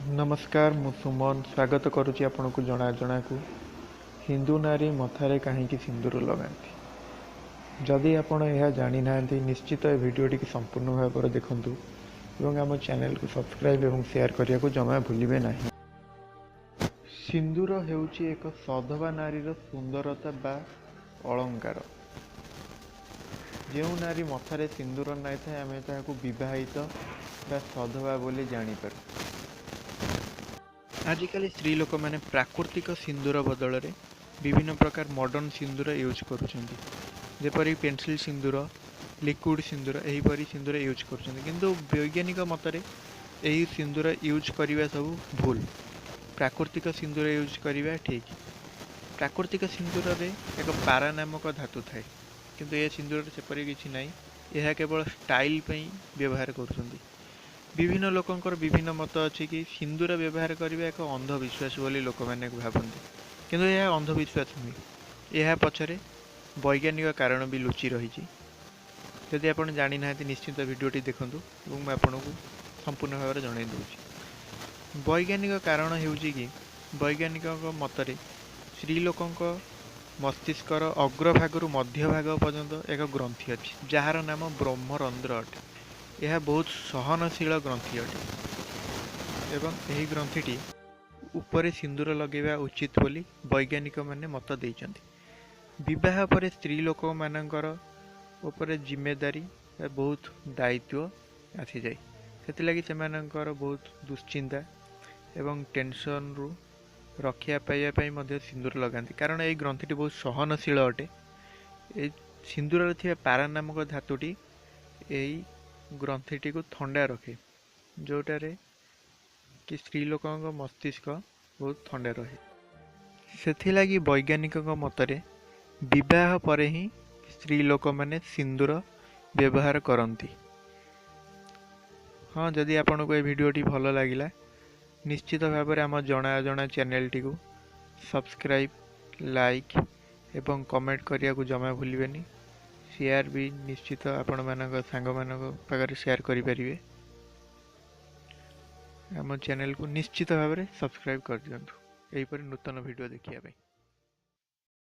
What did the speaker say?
ନମସ୍କାର, ମୁଁ ସୁମନ ସ୍ୱାଗତ କରୁଛି ଆପଣଙ୍କୁ ଜଣା ଜଣାକୁ। ହିନ୍ଦୁ ନାରୀ ମଥାରେ କାହିଁକି ସିନ୍ଦୁର ଲଗାନ୍ତି? ଯଦି ଆପଣ ଏହା ଜାଣିନାହାନ୍ତି, ନିଶ୍ଚିତ ଏ ଭିଡ଼ିଓଟିକୁ ସମ୍ପୂର୍ଣ୍ଣ ଭାବରେ ଦେଖନ୍ତୁ ଏବଂ ଆମ ଚ୍ୟାନେଲକୁ ସବସ୍କ୍ରାଇବ୍ ଏବଂ ସେୟାର କରିବାକୁ ଜମା ଭୁଲିବେ ନାହିଁ। ସିନ୍ଦୁର ହେଉଛି ଏକ ସଧବା ନାରୀର ସୁନ୍ଦରତା ବା ଅଳଙ୍କାର। ଯେଉଁ ନାରୀ ମଥାରେ ସିନ୍ଦୁର ନାଇଥାଏ, ଆମେ ତାହାକୁ ବିବାହିତ ବା ସଧବା ବୋଲି ଜାଣିପାରୁ। ଆଜିକାଲି ସ୍ତ୍ରୀ ଲୋକମାନେ ପ୍ରାକୃତିକ ସିନ୍ଦୁର ବଦଳରେ ବିଭିନ୍ନ ପ୍ରକାର ମଡ଼ର୍ଣ୍ଣ ସିନ୍ଦୁର ୟୁଜ୍ କରୁଛନ୍ତି, ଯେପରି ପେନସିଲ୍ ସିନ୍ଦୁର, ଲିକ୍ୱିଡ଼ ସିନ୍ଦୁର, ଏହିପରି ସିନ୍ଦୁର ୟୁଜ୍ କରୁଛନ୍ତି। କିନ୍ତୁ ବୈଜ୍ଞାନିକ ମତରେ ଏହି ସିନ୍ଦୁର ୟୁଜ୍ କରିବା ସବୁ ଭୁଲ। ପ୍ରାକୃତିକ ସିନ୍ଦୁର ୟୁଜ୍ କରିବା ଠିକ୍। ପ୍ରାକୃତିକ ସିନ୍ଦୁରରେ ଏକ ପାରା ନାମକ ଧାତୁ ଥାଏ, କିନ୍ତୁ ଏ ସିନ୍ଦୁରରେ ସେପରି କିଛି ନାହିଁ। ଏହା କେବଳ ଷ୍ଟାଇଲ୍ ପାଇଁ ବ୍ୟବହାର କରୁଛନ୍ତି। ବିଭିନ୍ନ ଲୋକଙ୍କର ବିଭିନ୍ନ ମତ ଅଛି କି ସିନ୍ଦୁର ବ୍ୟବହାର କରିବା ଏକ ଅନ୍ଧବିଶ୍ୱାସ ବୋଲି ଲୋକମାନେ ଭାବନ୍ତି, କିନ୍ତୁ ଏହା ଅନ୍ଧବିଶ୍ୱାସ ନୁହେଁ। ଏହା ପଛରେ ବୈଜ୍ଞାନିକ କାରଣ ବି ଲୁଚି ରହିଛି। ଯଦି ଆପଣ ଜାଣିନାହାନ୍ତି, ନିଶ୍ଚିତ ଭିଡ଼ିଓଟି ଦେଖନ୍ତୁ ଏବଂ ମୁଁ ଆପଣଙ୍କୁ ସମ୍ପୂର୍ଣ୍ଣ ଭାବରେ ଜଣାଇ ଦେଉଛି। ବୈଜ୍ଞାନିକ କାରଣ ହେଉଛି କି ବୈଜ୍ଞାନିକଙ୍କ ମତରେ ସ୍ତ୍ରୀ ଲୋକଙ୍କ ମସ୍ତିଷ୍କର ଅଗ୍ରଭାଗରୁ ମଧ୍ୟଭାଗ ପର୍ଯ୍ୟନ୍ତ ଏକ ଗ୍ରନ୍ଥି ଅଛି, ଯାହାର ନାମ ବ୍ରହ୍ମରନ୍ଧ୍ର ଅଟେ। ଏହା ବହୁତ ସହନଶୀଳ ଗ୍ରନ୍ଥି ଅଟେ ଏବଂ ଏହି ଗ୍ରନ୍ଥିଟି ଉପରେ ସିନ୍ଦୁର ଲଗାଇବା ଉଚିତ ବୋଲି ବୈଜ୍ଞାନିକମାନେ ମତ ଦେଇଛନ୍ତି। ବିବାହ ପରେ ସ୍ତ୍ରୀ ଲୋକମାନଙ୍କର ଉପରେ ଜିମ୍ମେଦାରୀ ବା ବହୁତ ଦାୟିତ୍ୱ ଆସିଯାଏ। ସେଥିଲାଗି ସେମାନଙ୍କର ବହୁତ ଦୁଶ୍ଚିନ୍ତା ଏବଂ ଟେନସନ୍ରୁ ରକ୍ଷା ପାଇବା ପାଇଁ ମଧ୍ୟ ସିନ୍ଦୁର ଲଗାନ୍ତି, କାରଣ ଏହି ଗ୍ରନ୍ଥିଟି ବହୁତ ସହନଶୀଳ ଅଟେ। ଏ ସିନ୍ଦୁରରେ ଥିବା ପାରା ନାମକ ଧାତୁଟି ଏହି ଗ୍ରନ୍ଥିଟିକୁ ଥଣ୍ଡା ରଖେ, ଯେଉଁଟାରେ କି ସ୍ତ୍ରୀ ଲୋକଙ୍କ ମସ୍ତିଷ୍କ ବହୁତ ଥଣ୍ଡା ରହେ। ସେଥିଲାଗି ବୈଜ୍ଞାନିକଙ୍କ ମତରେ ବିବାହ ପରେ ହିଁ ସ୍ତ୍ରୀ ଲୋକମାନେ ସିନ୍ଦୁର ବ୍ୟବହାର କରନ୍ତି। ହଁ, ଯଦି ଆପଣଙ୍କୁ ଏ ଭିଡ଼ିଓଟି ଭଲ ଲାଗିଲା, ନିଶ୍ଚିତ ଭାବରେ ଆମ ଜଣା ଅଜଣା ଚ୍ୟାନେଲଟିକୁ ସବସ୍କ୍ରାଇବ୍, ଲାଇକ୍ ଏବଂ କମେଣ୍ଟ କରିବାକୁ ଜମା ଭୁଲିବେନି। ସେୟାର ବି ନିଶ୍ଚିତ ଆପଣମାନଙ୍କ ସାଙ୍ଗମାନଙ୍କ ପାଖରେ ସେୟାର କରିପାରିବେ। ଆମ ଚ୍ୟାନେଲକୁ ନିଶ୍ଚିତ ଭାବରେ ସବସ୍କ୍ରାଇବ୍ କରିଦିଅନ୍ତୁ ଏହିପରି ନୂତନ ଭିଡ଼ିଓ ଦେଖିବା ପାଇଁ।